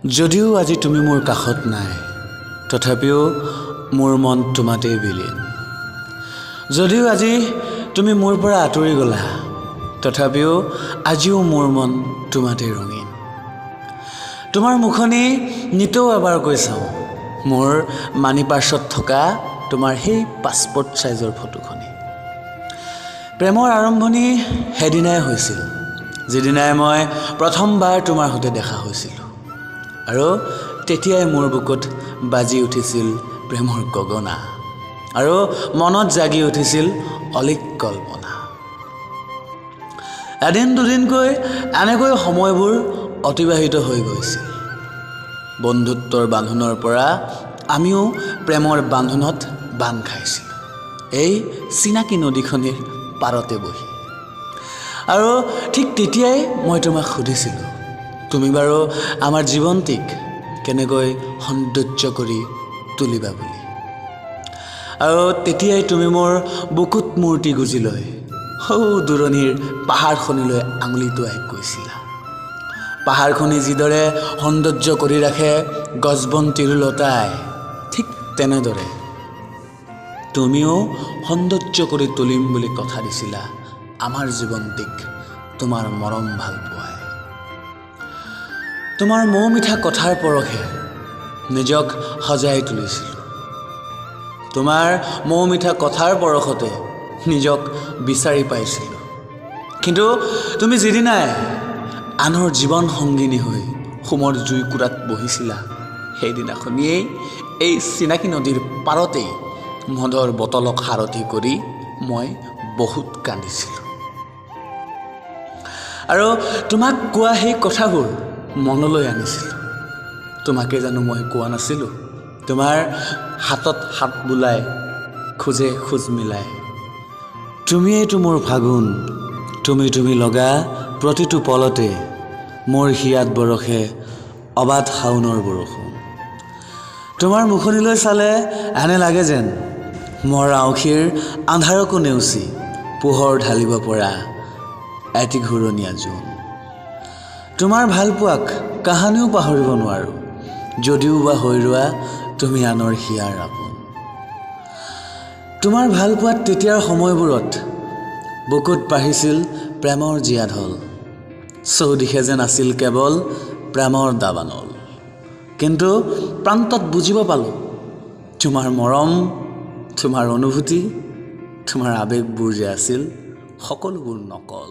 যদিও আজি তুমি মোৰ কাষত নাই, তথাপিও মোৰ মন তোমাতেই বিলীন। যদিও আজি তুমি মোৰ পৰা আঁতৰি গ'লা, তথাপিও আজিও মোৰ মন তোমাতেই ৰঙীন। তোমাৰ মুখনি নিতৌ এবাৰকৈ চাওঁ, মোৰ মানি পাৰ্চত থকা তোমাৰ সেই পাছপৰ্ট চাইজৰ ফটোখনি। প্ৰেমৰ আৰম্ভণি সেইদিনাই হৈছিল, যিদিনাই মই প্ৰথমবাৰ তোমাৰ সৈতে দেখা হৈছিলোঁ, আৰু তেতিয়াই মোৰ বুকুত বাজি উঠিছিল প্ৰেমৰ গগনা আৰু মনত জাগি উঠিছিল অলিক কল্পনা। এদিন দুদিনকৈ এনেকৈ সময়বোৰ অতিবাহিত হৈ গৈছিল। বন্ধুত্বৰ বান্ধোনৰ পৰা আমিও প্ৰেমৰ বান্ধোনত বান্ধ খাইছিলোঁ এই চিনাকি নদীখনিৰ পাৰতে বহি। আৰু ঠিক তেতিয়াই মই তোমাক সুধিছিলোঁ, তুমি বাৰু আমাৰ জীৱনটিক কেনেকৈ সৌন্দৰ্য কৰি তুলিবা বুলি। আৰু তেতিয়াই তুমি মোৰ বুকুত মূৰ্তি গুজি লৈ সৌ দূৰণিৰ পাহাৰখনিলৈ আঙুলি টোৱাই কৈছিলা, পাহাৰখনি যিদৰে সৌন্দৰ্য কৰি ৰাখে গছ বন তৰুলতাই, ঠিক তেনেদৰে তুমিও সৌন্দৰ্য কৰি তুলিম বুলি কথা দিছিলা আমাৰ জীৱনটিক তোমাৰ মৰম ভালপোৱাই। তোমাৰ মৌ মিঠা কথাৰ পৰশে নিজক সজাই তুলিছিলোঁ, তোমাৰ মৌ মিঠা কথাৰ পৰশতে নিজক বিচাৰি পাইছিলোঁ। কিন্তু তুমি যিদিনাই আনৰ জীৱন সংগিনী হৈ হোমৰ জুইকুৰাত বহিছিলা, সেইদিনাখনিয়েই এই চিনাকি নদীৰ পাৰতেই মদৰ বটলক সাৰথি কৰি মই বহুত কান্দিছিলোঁ। আৰু তোমাক কোৱা সেই কথাবোৰ মনলৈ আনিছিলোঁ। তোমাকে জানো মই কোৱা নাছিলোঁ, তোমাৰ হাতত হাত বুলাই খোজে খোজ মিলাই, তুমিয়েইতো মোৰ ফাগুন, তুমি তুমি লগা প্ৰতিটো পলতে মোৰ হিয়াত বৰষে অবাধ শাওনৰ বৰষুণ। তোমাৰ মুখনিলৈ চালে এনে লাগে যেন মোৰ আউসীৰ আন্ধাৰকো নেওচি পোহৰ ঢালিব পৰা এটি ঘূৰণীয়া জোন। তোমাৰ ভালপোৱাক কাহানিও পাহৰিব নোৱাৰোঁ, যদিও বা হৈ ৰোৱা তুমি আনৰ হিয়াৰ আপোন। তোমাৰ ভালপোৱাত তেতিয়াৰ সময়বোৰত বুকুত বাঢ়িছিল প্ৰেমৰ জীয়াঢল, চৌদিশে যেন আছিল কেৱল প্ৰেমৰ দাবানল। কিন্তু প্ৰান্তত বুজিব পালোঁ, তোমাৰ মৰম, তোমাৰ অনুভূতি, তোমাৰ আৱেগবোৰ যে আছিল সকলোবোৰ নকল।